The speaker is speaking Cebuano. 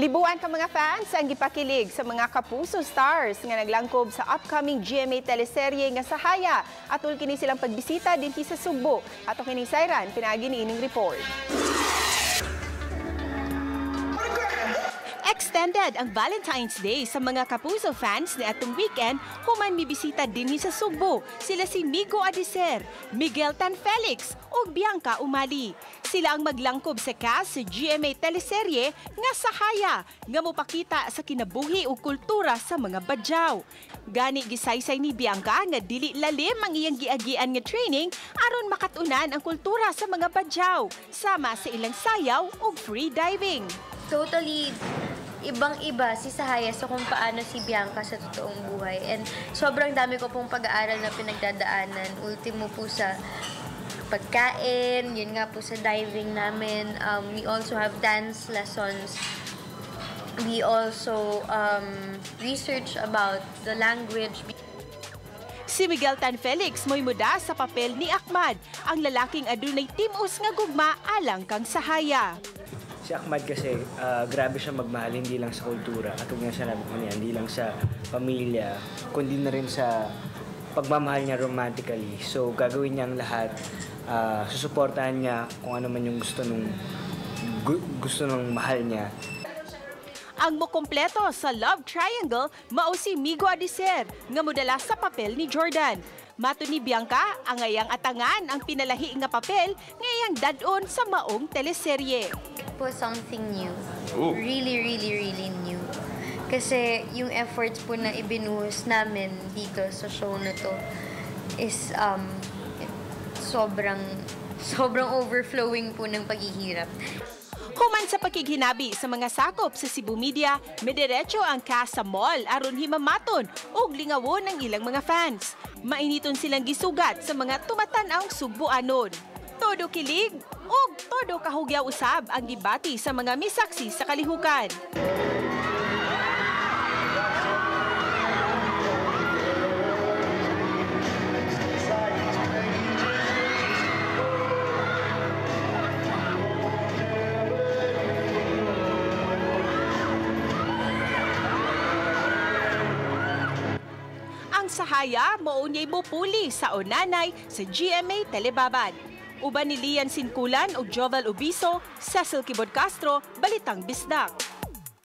Libuan ka mga fans ang gipakilig sa mga Kapuso stars nga naglangkob sa upcoming GMA teleserye nga Sahaya. Atul kini silang pagbisita dinhi sa Sugbo. Ato kining sayran pinaagi niining report. Extended ang Valentine's Day sa mga Kapuso fans ni atong weekend human mibisita dinhi sa Sugbo. Sila si Migo Adiser, Miguel Tan Felix ug Bianca Umali. Sila ang maglangkob sa cast sa GMA teleserye nga Sahaya nga mopakita sa kinabuhi ug kultura sa mga Badjao. Gani gisaysay ni Bianca nga dili lalim ang iyang giagian nga training aron makatunan ang kultura sa mga Badjao sama sa ilang sayaw ug free diving. Totally ibang-iba si Sahaya sa kung paano si Bianca sa totoong buhay. And sobrang dami ko pong pag-aaral na pinagdadaanan. Ultimo po sa pagkain, yun nga po sa diving namin. We also have dance lessons. We also research about the language. Si Miguel Tan Felix mo'y muda sa papel ni Ahmad, ang lalaking adunay timus nga gugma alang kang Sahaya. Si Ahmad kasi grabe siya magmahal, hindi lang sa kultura. At nga sinabi ko niya, hindi lang sa pamilya, kundi na rin sa pagmamahal niya romantically. So gagawin niya ang lahat, susuportahan niya kung ano man yung gusto nung mahal niya. Ang mukumpleto sa Love Triangle mao si Migo Adiser nga modala sa papel ni Jordan. Mato ni Bianca, ang ayang atangan ang pinalahi nga papel nga iyang dad-on sa maong teleserye. Po something new. Ooh. Really, really, really new. Kasi yung efforts po na ibinuhos namin dito sa show na to is sobrang, sobrang overflowing po ng paghihirap. Human sa pakighinabi sa mga sakop sa Cebu Media, midiretso ang cast sa mall aron himamaton og lingawon ang ilang mga fans. Mainiton silang gisugat sa mga tumatan-awng Sugbuanon. Todo kilig ug todo kahugyaw usab ang gibati sa mga misaksi sa kalihukan. Ang Sahaya mao niya'y mopuli sa Onanay sa GMA Telebabad. Uban ni Lian Sinkulan ug Jovel Ubiso, Cecil Kibod Castro, Balitang Bisdak.